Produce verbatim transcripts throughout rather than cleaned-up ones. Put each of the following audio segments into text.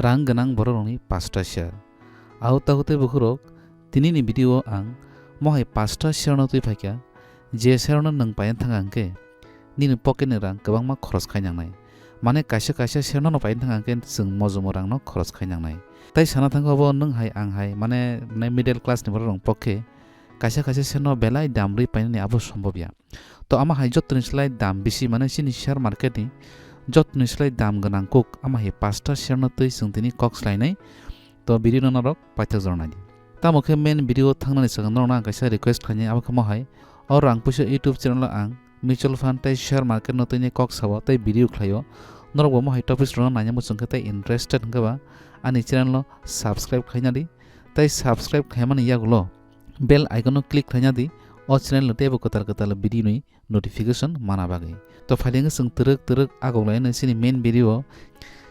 rang gwnang borok rokni pasta share. Au tahu tei bukhurok, tini ni video o ang mohai pasta share no twi phaikha, je share no nwng paina thanga hwnkhe nini pocket ni rang kwbangma khoros khai nangnai. Mane kaisa kaisa share no paina thanga hwnkhe chwng mojomo rang no khoros khai nangnai. Tai sana thangkha obo nwng hai ang hai mane, mane middle class ni borok rok pokhe kaisa kaisa share no belai dam rwi painani abo sombobya. To ama hai jottoni slai dam bisi, mane chini share market ni jottoni slai dam gwnang kuk ama hai pasta share no twi chwng tini kok slainai. To video no norok paithak jora naidi. Tamo khe main video thangnani swkang norokno ang kaisa request khainai, abo khe mohai o rang puisa YouTube channel o ang mutual fund tei share market no twi kok sabo tei video khlaio. Norok bo mohai topics rokno naina muchung khe tei interested hwnkhe ba ani channel no subscribe khaina di. Tei subscribe khaimani yagulo bell icon no click khlaina di, o channel no teibo kwtal kwtal video ni notification mana bagwi. To phailengwi chwng twrwk twrwk agoklaino chini main video o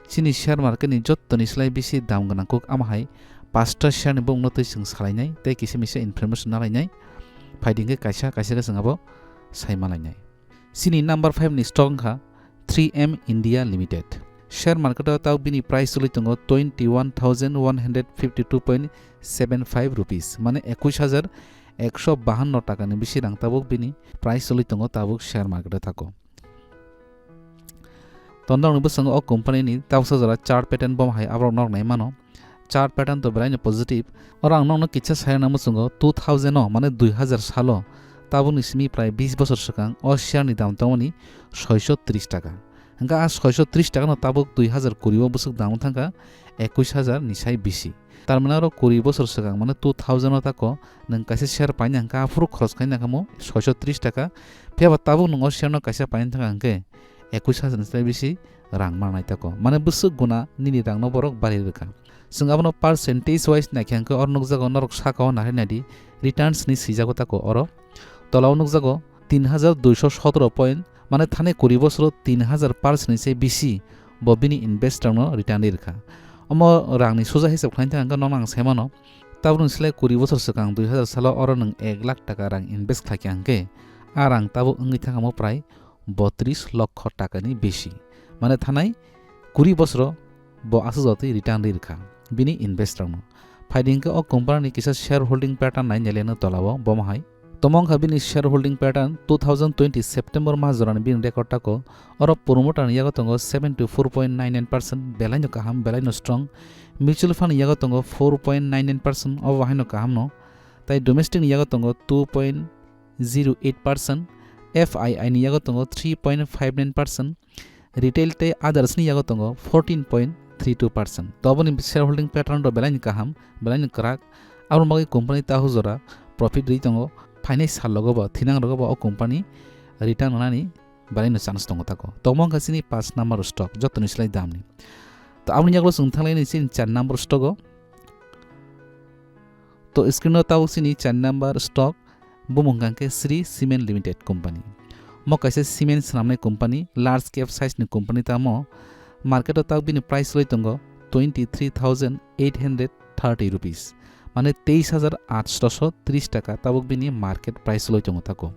chini share market ni jottoni slai bisi dam gwnang kuk ama hai pasta share ni bumung no twi chwng salainai tei kisa misa information nalainai. Phaidi hwnkhe kaisa kaisa khe chwng abo sai malainai. Chini number five ni stock wngkha three M India Limited. Share market o tabuk bini price choli tongo twenty one thousand one hundred fifty two point seven five rupees, mane ekush hajar ekso bahanno taka ni bisi rang tabuk bini price choli tongo tabuk share market o tako. Tondorokni bwskango o company ni tabuksa jora chart pattern bom hai aborok nok nai mano. Chart pattern to belai no positive. Oro ang nokno kisa sai rwna muchungo two thousand o, mane dui hazar salo tabukni simi prai bis bosor swkang o share ni dam tongmani soiso tris taka. Hwnkhe a soiso tris taka no tabuk dui hazar kuri o bwswk dam wng thangkha ekush hajar ni sai bisi. Tar mane oro kuri bosor swkang, mane two thousand o tako nwng kaisa share paina hwnkhe aphuru khoros khaina kamo soiso tris taka. Phiya ba tabuk nwng o share no kaisa paina thangkha hwnkhe ekush hajar ni sai bisi rang manai tako. Mane bwswk guna nini rangno borok bari rwkha. Chwng abono percentage wise naikha hwnkhe oro nukjago norok saka o nahai naidi returns ni swijago tako oro. Tola o nukjago tin hajar duiso sotoro point, mane thani kuri bosoro tin hajar percent ni se bisi bo bini investor no return ri rwkha. Omo rang ni suja hisab khlaina thang hwnkhe nono ang sai mano, tabukni slai kuri bosor swkang dui hajar salo oro nwng ek lakh taka rang invest khlaikha hwnkhe a rang tabuk wngwi thangkha mo prai botris lokho takani bisi. Mane thanai kuri bosoro bo aswk jotwi return ri rwkha bini investor no. Phaidi hwnkhe o company ni kisa shareholding pattern nai neleno tola o bomo hai. Tomo wngkha bini shareholding pattern, two thousand twenty September mas jorani bini record tako. Oro promoter ni yago tongo seventy four point nine nine percent, belai no kaham, belai no strong. Mutual fund ni yago tongo four point nine nine percent, obo haino kaham no. Tai domestic ni yago tongo two point zero eight percent, F I I ni yago tongo three point five nine percent, retail tei others ni yago tongo fourteen point three two percent. To aboni shareholding pattern rok belai ni kaham, belai ni kwrak. Aboni bagwi company tahu jora profit rwi tongo, phainai sal rogo bo, thinang rogo bo o company return rwnani belai no chance tongo tako. Tongmo wngkha chini paanch number stock, jotoni slai damni. To aboni yagulo chwng thanglaini chini char number stock o. To screen o tabuk chini char number stock, bumung hwnkha khe Shree Cement Limited Company. Mo kaisa cement swnamnai company, large cap size ni company tamo. Market o tabuk bini price rwi tongo twenty three thousand eight hundred thirty rupees. Mane teis hajar atsho tris taka tabuk bini market price rwi tongo tako.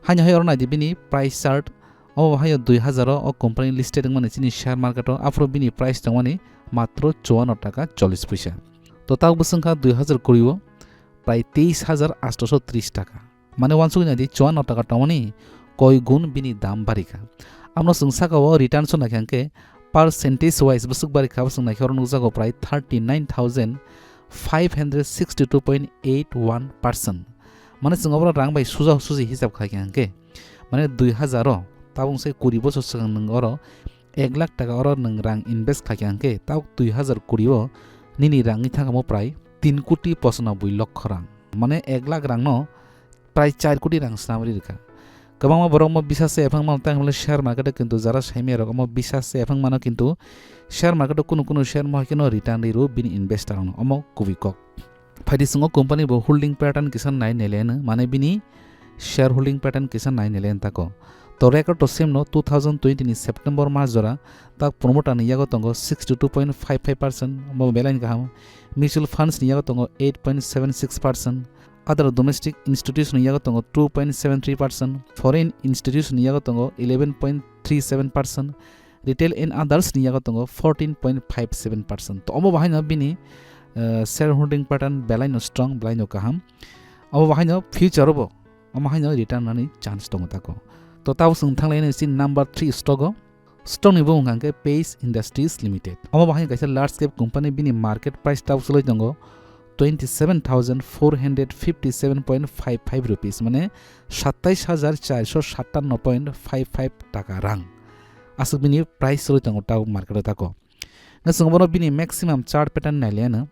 Haino hai oro naidi bini price chart, obo hayo dui hajar o o company listed wngmani chini share market o, aphuru bini price tongmani matro chuano taka chollis puisa. To tabuk bwswk wngkha dui hajar kuri o prai teis hajar atsho tris taka. Mane uansugwi naidi chuano taka tongmani koi gun bini dam barikha. Amno chwng saka o returns o naikha hwnkhe percentage wise bwswk barikha, abo chwng naikhe oro nukjago prai thirty nine thousand five hundred sixty two point eight one percent. Mane chwng obo rang bai suja suji hisab khaikha hwnkhe, mane dui hajar o tabuk se kuri bosor swkang nwng oro ek lakh taka oro nwng rang invest khaikha hwnkhe, tabuk dui hajar kuri o nini rang wngwi thangkha mo prai tin koti pochanoboi lokho rang. Mane ek lakh rang no prai char koti rang swnam ri rwkha. Kwbangma borok omo bisas se ephang mano, tei hwnle share market o kintu jara saimaya rok omo bisas se ephang mano, kintu share market o kunu kunu share mo hai kheno return ri rw bini investor rok no, omo kubui kok. Phaidi chwng o company bo holding pattern kisa nai nele ano, mane bini share holding pattern kisa nai nele ano tako. To record to same no, two thousand twenty ni September mas jora tak promoter ni yago tongo sixty two point five five percent, omo belai ni kaham. Mutual funds ni yago tongo eight point seven six percent, other domestic institution ni yago tongo two point seven three percent, foreign institution ni yago tongo eleven point three seven percent, Retail and others ni yago tongo fourteen point five seven percent. To omo bahaino bini, eh, shareholding pattern belai no strong, belai no kaham. Omo bahaino future o bo, omo haino return nani chance tongo tako. To tabo chwng thanglaini si number three stock o. Stock ni bumung hwnkhe Page Industries Limited. Omo bahaino kaisa large cap company, bini market price tabo chwlwi tongo twenty seven thousand four hundred fifty seven point five five rupees, mane satais hajar charso satanno point five five taka rang. Aswk bini price chwlwi tongo tabo market o tako. Hwnkhe chwng bono bini maximum chart pattern nailaiano.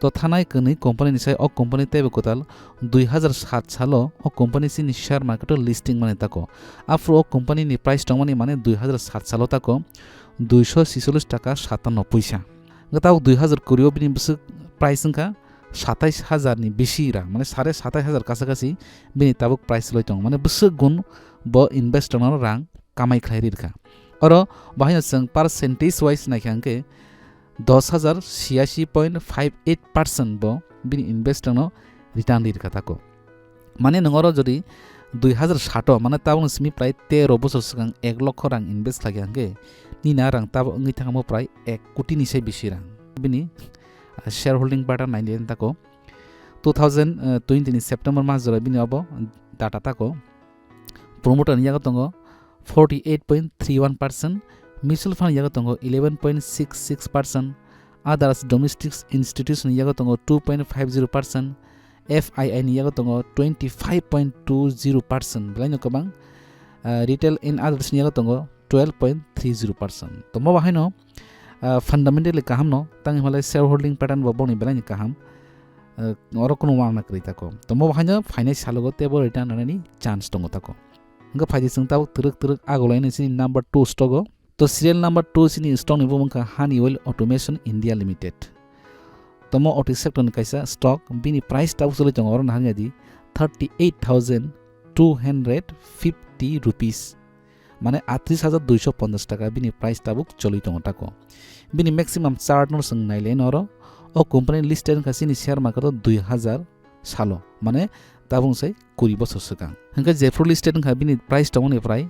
To thanai kwnwi company ni sai o company teibo kwtal dui hazar sat salo o company chini share market o listing mani tako. Aphuru o company ni price tongmani mane dui hazar sat salo tako duiso sisollis taka satanno puisa. Hwnkhe tabuk dui hazar kuri o bini bwswk price wngkha satais hajar ni bisi rang, mane sare satais hajar kasa kasi bini tabuk price loi tongo. Mane bwswk gun bo investor no rang kamai khlai ri rwkha. Oro bahaino chwng percentage wise naikha hwnkhe dos hajar siyashi point five eight percent bo bini investor no return ri rwkha tako. Mane nwng oro jodi dui hazar sat o, mane tabukni simi prai tero bosor swkang ek lokho rang invest khlaikha hwnkhe nini rang tabuk wngwi thangmo prai ek koti ni sai bisi rang. Bini, ah, shareholding pattern naidi tako. Two thousand twenty ni September mas jora bini obo data tako. Promoter ni yago tongo forty eight point three one percent, mutual fund yago tongo eleven point six six percent, others domestic institution yago tongo two point five zero percent, F I I ni yago tongo twenty five point two zero percent, belai no kwbang, ah, retail and others ni yago tongo twelve point three zero percent. To mo bahaino, ah, fundamentally kaham no, tang himale shareholding pattern bo boni belai ni kaham, ah, oro kunu wangna kwrwi tako. To mo bahaino phainai salogo teibo return rwnani chance tongo tako. Hwnkhe phaidi chwng tabuk twrwk twrwk agolaini chini number two stock o. To serial number two chini stock ni bumung kha Honeywell Automation India Limited. Tomo auto sector ni kaisa stock, bini price tabuk chwlwi tongo oro nahangya di thirty eight thousand two hundred fifty rupees. Mane atris hajar duiso ponchas taka bini price tabuk chwlwi tongo tako. Bini maximum chart no chwng nailai oro. O company listed wngkha chini share market o dui hazar salo, mane tabuk sai kuri bosor swkang. Hwnkhe jephru listed wngkha bini price tongmani prai,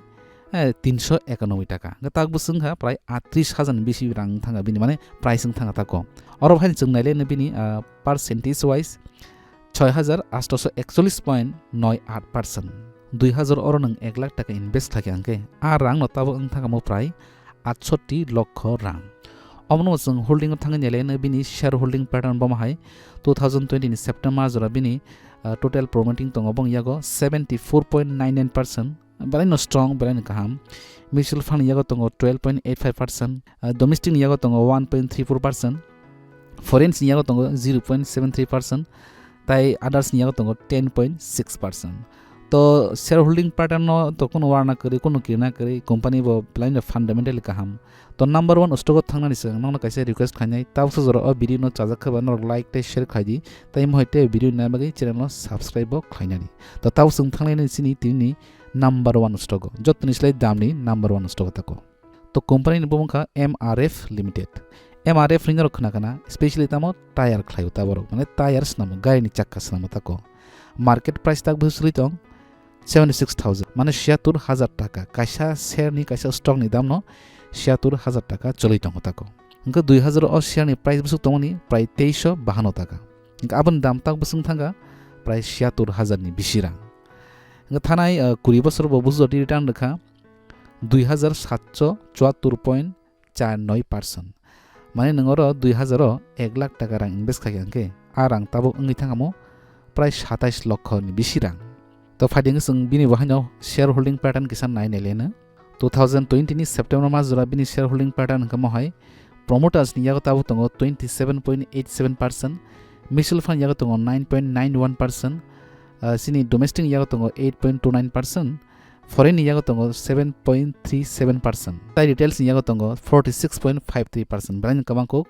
eh, tinso ekanoboi taka. Hwnkhe tak bwswk wngkha prai atris hajar ni bisi rang wngthangkha bini, mane price wngthangkha tako. Oro hai chwng nailai bini, ah, percentage wise soi hajar atso ekchollis point noi aat percent. Dui hazar oro nwng ek lakh taka invest khaikha hwnkhe a rang no tabuk wngthangkha mo prai atsoti lokho rang. Omono chwng holding o thangwi nailai bini share holding pattern bomo hai two thousand twenty ni September jora bini, ah, total promoting tongo bong yago seventy four point nine nine percent, belai no strong, belai no kaham. Mutual fund yago tongo twelve point eight five percent, ah, domestic ni yago tongo one point three four percent, foreign ni yago tongo zero point seven three percent, tai others ni yago tongo ten point six percent. To shareholding pattern no to kuno warna kwrwi, kuno kirna kwrwi, company bo belai no fundamentally kaham. To number one stock o thangnani swkang nokno kaisa request khainai, tabuksa jora o video no chajak khe ba norok like tei share khaidi, tei mohai tei video ni bagwi channel no subscribe bo khlainani. To tabuk chwng thanglaini chini tini number one stock o, jotoni slai damni number one stock o tako. To company ni bumung kha M R F Limited. M R F ni norok khna khna, specially tamo tire khlaio ta borok, mane tire snamo, gari ni chakka snamo tako. Market price tak bwswk tong seventy six thousand, mane siyatur hajar taka. Kaisa share ni, kaisa stock ni dam no siyatur hajar taka chwlwi tongo tako. Hwnkhe dui hazar o share ni price bwswk tongmani prai teiso bahano taka. Hwnkhe aboni dam tak bwswk thangkha prai siyatur hajar ni bisi rang. Hwnkhe thanai, ah, kuri bosor bo bwswk return rwkha dui hazar satso chuattur point char noi percent. Mane nwng oro dui hazar o ek lakh taka rang invest khaikha hwnkhe a rang tabuk wngwi thangkha mo prai satais lokho ni bisi rang. To phaidi wngkhe chwng bini bo haino shareholding pattern kisa nai nai leno. Two thousand twenty ni September mas jora bini shareholding pattern wngkha mo hai, promoters ni yago tabuk tongo twenty seven point eight seven percent, mutual fund yago tongo nine point nine one percent, ah, chini domestic yago tongo eight point two nine percent, foreign ni yago tongo seven point three seven percent, tai retails ni yago tongo forty six point five three percent. Belai no kwbang kuk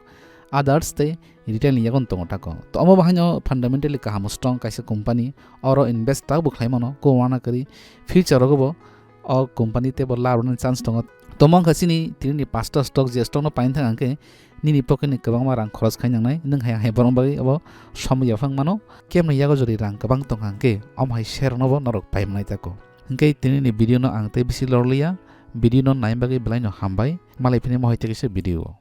others tei retail ni yago tongo tako. To omo bahaino fundamentally kaham strong kaisa company, oro invest tak bo khlai mano, ko wana kwrwi future rogo bo o company tei bo labrani chance tongo. Tomo wngkha chini tini ni pasta stock, je stock no paina thang hwnkhe nini pocket ni kwbangma rang khoros khai nangnai, nwng hai hai borok bagwi abo somoi yaphang mano, kemni yago jori rang kwbang tong hwnkhe omo hai share no bo norok pai manai tako. Hwnkhe tini ni video no ang tei bisi lorliya, Video no naina bagwi belai no hambai, malai phini mohai tei kaisa video o.